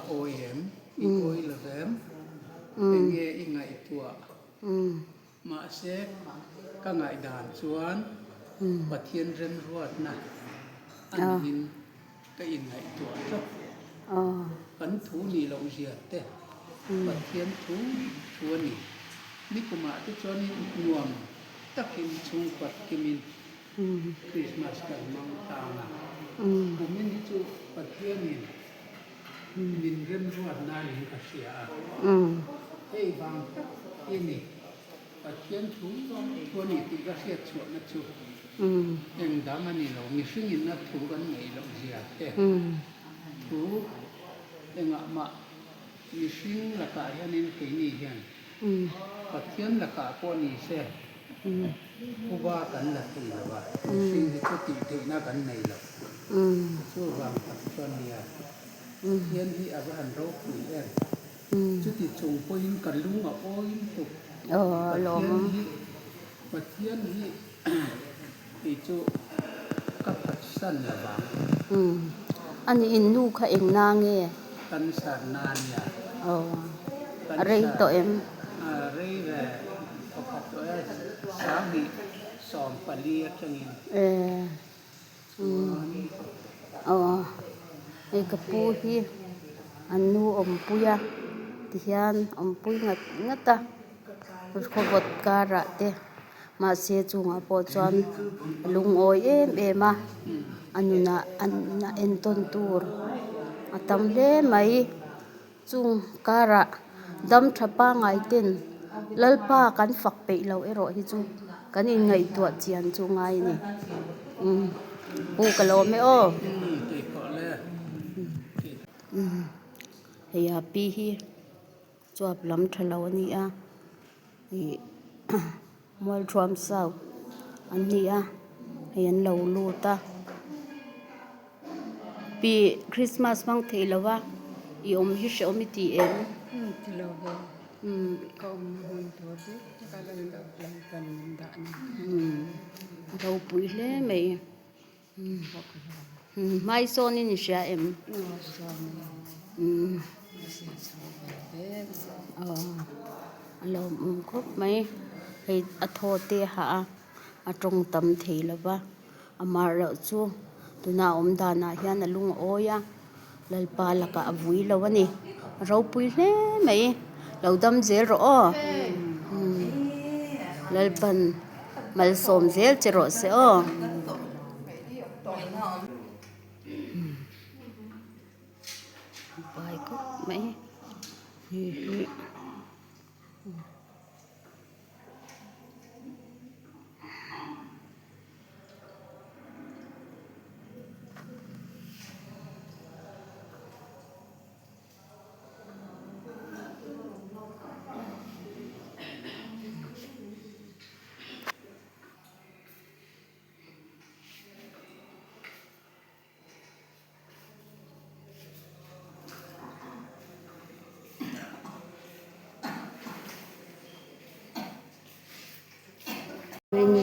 a awi em? I awi lo vem? Enge i ngaihtuah? Mahse, ka ngaihdan chuan Pathian remruatna a niin ka inngaihtuah tlat. Kan thu nih loh zia te Pathian thu thu a ni. Nikumah te chuanin nuam takin chhungkhat kimin Krismas kan hmang tlang a. Kumin hi chu Pathianin min remruat nanin ka hria a. Hei vang tak hi a ni. Pathian thu thu a ni tih ka hriat chhuahna chu eng dang a ni lo. Mihringin a thu kan ngaih loh zia te thu engah mah mihring lakah hianin keini hian Pathian lakah pawh ni se phuba kan la thei lo a, mihring hi chu tih theihna kan nei lo. Chuvang tak chuan nia Pathian hi a va han ropui em. Chuti chung pawhin ka lung a awi lutuk. Pathian hi Pathian hi kei chu ka phatsan lo vang. A nih in nu kha eng na nge? Cancer na a nia. A rei tawh em? A rei ve thawkhat tawh e, 2014 atangin. Aw hei ka pu hi an nu awmpui a tihian awmpui ngat ngat a khawvawt karah te mahse chungah pawh chuan a lungawi em em a a nunah a nunah entawn tur a tam hle mai. Chung karah dam tha pangngai ten Lalpa kan fak peih loh erawh hi chu kan inngaihtuah chian chu ngai a ni. Umm pu ka lawm e aw. Umm hei a pi hi chuap lam tha lo a ni a ih Mualthuam South an ni a hei an lo lut a. Pi Christmas hmang thei lo va i awm hi hrehawm i ti em? Umm ti lo ve ka awmna hmun tur dik tak a lan loh lam kan min dah ni. Umm a ropui hle mai. Umm hmai sawn in i hria em? Aw sawn e. Umm. Ka zia chho ve hle. Aw a lawmawm khawp mai hei a thaw te a hah a a tawng tam thei lo va. Amaherawh chu tuna a awm danah hian a lung a awi a, Lalpa lakah a vui lo a ni. A ropui hle mai, lo dam zel rawh aw. Lalpan malsawm zel che rawh se aw. Pai khawp mai hei hi.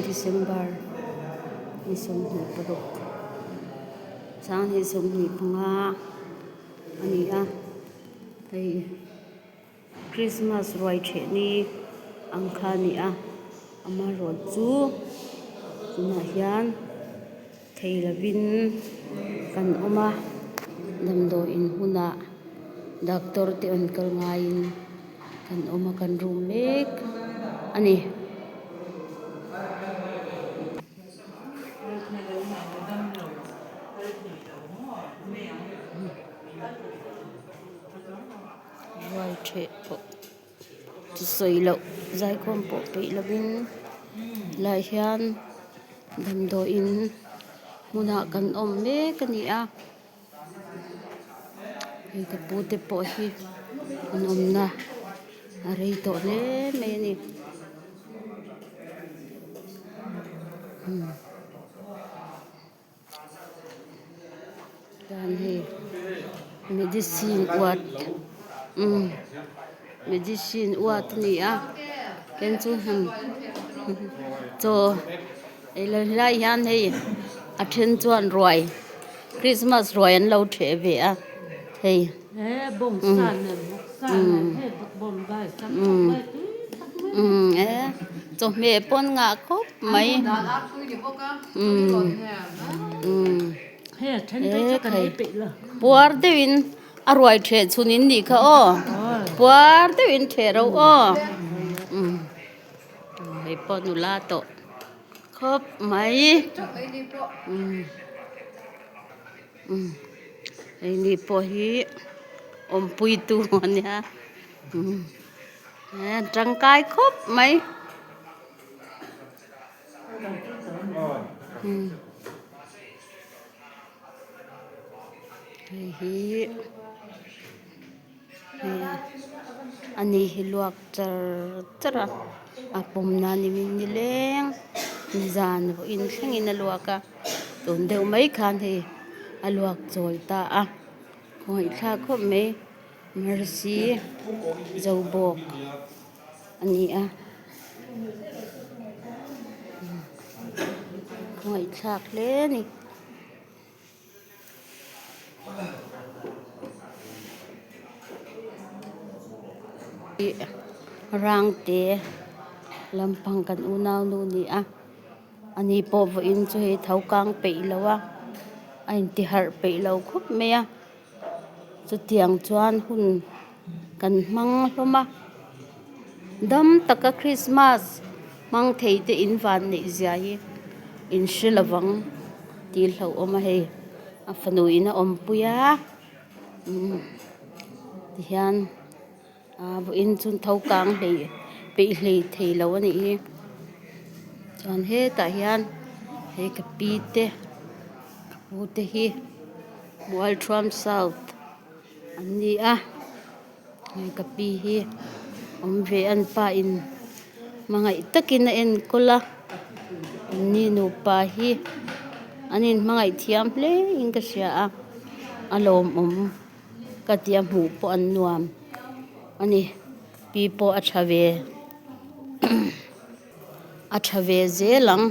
December ni 26 2025 a ni a hei Christmas ruai theh ni ang kha a ni a amaherawh chu tunah hian. Thei lovin kan awm a, damdawiin hmunah doctor te an kal ngaiin kan awm a, kan rum mek a ni. Ruai theh pawh chu sawi loh zaikhawm pawh peih lovin helaiah hian damdawiin hmunah kan awm mek a ni a hei ka pu te pawh hi an awmna a rei tawh hle mai a ni. Chuan hei medicine uat umm medicine uat a ni a then chu hnam chaw ei lai lai hian hei a then chuan ruai christmas ruai an lo theh ve a hei. Umm e chawhmeh pawn ngah khawp mai umm umm e khai puar deuhin a ruai ṭheh chhun in nih kha aw puar deuhin ṭheh ro aw umm hei pawh nula tawh khawp mai umm. Umm hei ni pawh hi awmpui tu a nia umm an tangkai khawp mai umm hei hi ani hi luak char char a a pawm nan i min nileng nizan vawiin thlengin a luak a. Tun deuh mai khan hei a luak chawl ta a ngaihthlak khawp mai mercy zo bawk a ni a ngaihthlak hle a ni. Rangte lampang kan unau nu a ni a. Ani pawh vawiin chu hei tho kang peih lo a, a inti harh peih lo khawp mai a, chutiang chuan hun kan hmang hlawm a, dam taka krismas hmang thei te in van neih zia hi in hre lo vang tih hlauhawm a hei a fanu in a awmpui a umm tihian. Aa vawiin chu tho kang hlei peih hlei thei lo a nih hi chuan hetah hian hei ka pi te ka pu te hi Mualthuam south an ni a hei ka pi hi awm ve an pa in hmangaih takin a enkawl a anni nupa hi an inhmangaih thiam hle in ka hria a a lawmawm. Ka tia hmuh pawh an nuam a ni pi pawh a tha ve a tha ve zel ang.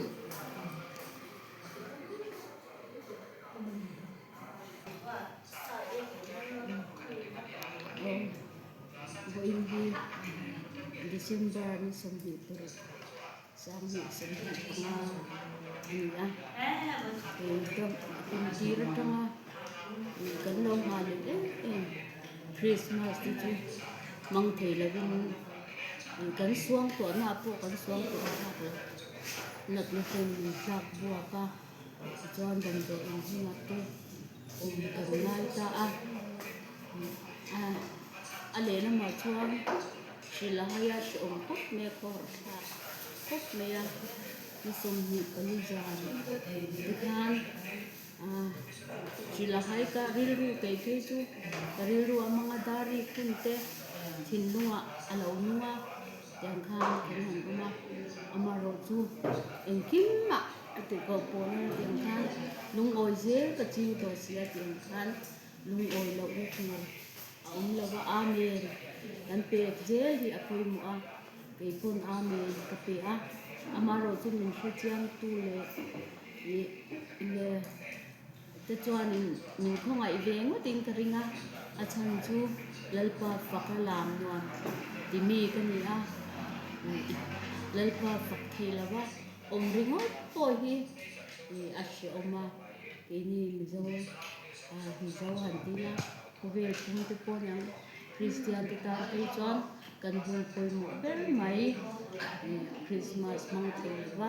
25 a ni a kum tir atanga kan lo nghah leh em em Christmas te chu hmang thei lovin kan suang tawhna ah pawh kan suang tawh thlak lo natna ten min tlak buak a tichuan damdawi in hnungah te awm kan ngai ta a a lehlamah chuan. Hrilh a hai a, hrehawm khawp mai a, khawhar thlak khawp mai a, ni 24 zan tikhan ah hrilh a hai ka rilru kei phei chu ka rilru a hmang a dari khun te thinlungah a lo nung a tiang khan kan han awm a amaherawh chu engkim ah a tih koh pawh na tiang khan lungawi zel ka ching tawh si a tiang khan lungawi lohna tur. A awm lo va, Amen kan pek zel hi a pawimawh a, kei pawn Amen ka pe a, amaherawh chu min hrechiangtu leh ih leh te chuanin min khawngaih ve ngawtin ka ring a, a chhan chu Lalpa fak a lam nuam ti mi ka ni a, Lalpa fak thei lo va awm ringawt pawh hi ih a hrehawm a, keini Mizo Mizo han ti ila. Khawvel pum te pawh niang Kristian te tan phei chuan kan hun pawimawh ber mai Krismas hmang thei lo va,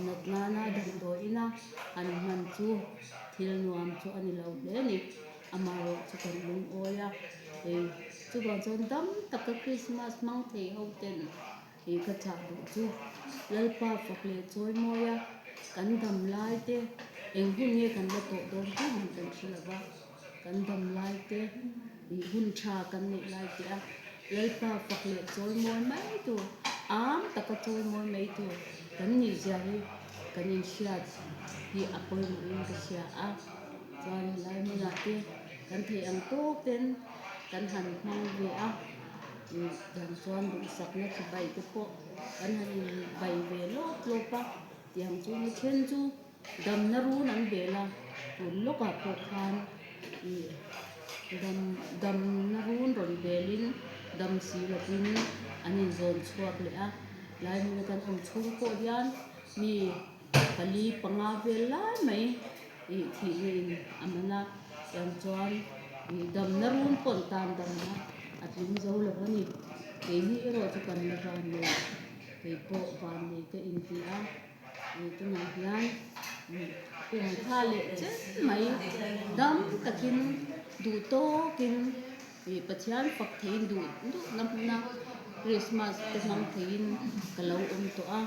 nat nana damdawiin a han hman chu thil nuam chu a ni lo hle a ni. Amaherawh chu kan lungawi a, hei chuvang chuan dam taka Krismas hmang thei ho ten Ih ka chah duh chu Lalpa fak leh chawi mawi a, kan dam lai te eng hun nge kan la tawh dawn tih man kan hre lo va, kan dam lai te ih hun tha kan neih lai te a Lalpa fak leh chawi mawi mai tur, am taka chawi mawi mai tur kan nih zia hi kan inhriat hi a pawimawhin ka hria a, chuan helai hmunah te kan theih ang tawk ten kan han hmang ve a. Tiang chuan duhsakna chibai te pawh kan han inbai ve lawp lawp a, tiang chu ni then chu damna run an bel a, tun lawkah pawh khan ih Dam damna run rawn velin dam si lovin an inzawn chhuak leh a. Lai hmuna kan awm chhung pawh hian mi pali panga vel lai mai ih thihna in a man a. Tiang chuan ih damna run pawh an tan damna a tling zo lo a ni. Keini erawh chu kan la van nei, kei pawh van nei ka inti a. Ih tunah hian kum kha leh chen mai dam takin duh tawkin ih Pathian fak theiin duh duhna hmuna Christmas te hmang theiin ka lo awm tawh a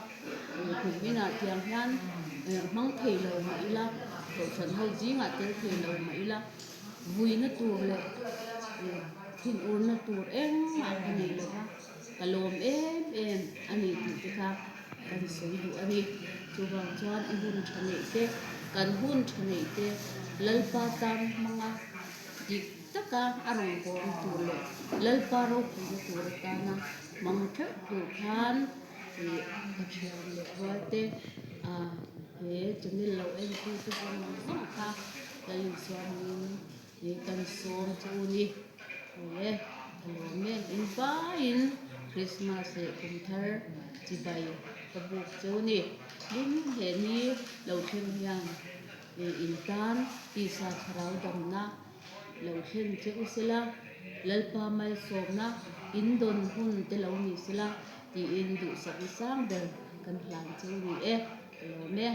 ih kum inah tiang hian hmang thei lo mah ila kohhran ho zingah tel thei lo mah ila vuina tur leh ih thinurna tur engmah ka nei lo va. Ka lawm em em a ni tih te kha kan sawi duh a ni. Chuvang chuan i hun tha neih te, kan hun tha neih te Lalpa tan hmanga dik taka a rawngbawlna tur leh Lalpa ropuina tur atana hmang theuh tur khan ih ka thian leh rual te ah he channel lo entu te zawng zawng kha Lal insuamin Ni kan sawm chu u ni. Aw e, ka lawm e. In vaiin Christmas leh kum thar chibai ka buk che u ni. Hlim he ni lo thleng hian in tan tisa thlarau damna lo thlen che u sela, Lalpa malsawmna in dawn hun te lo ni sela tiin duhsakna sang ber kan hlan che u ni e. Ka lawm e.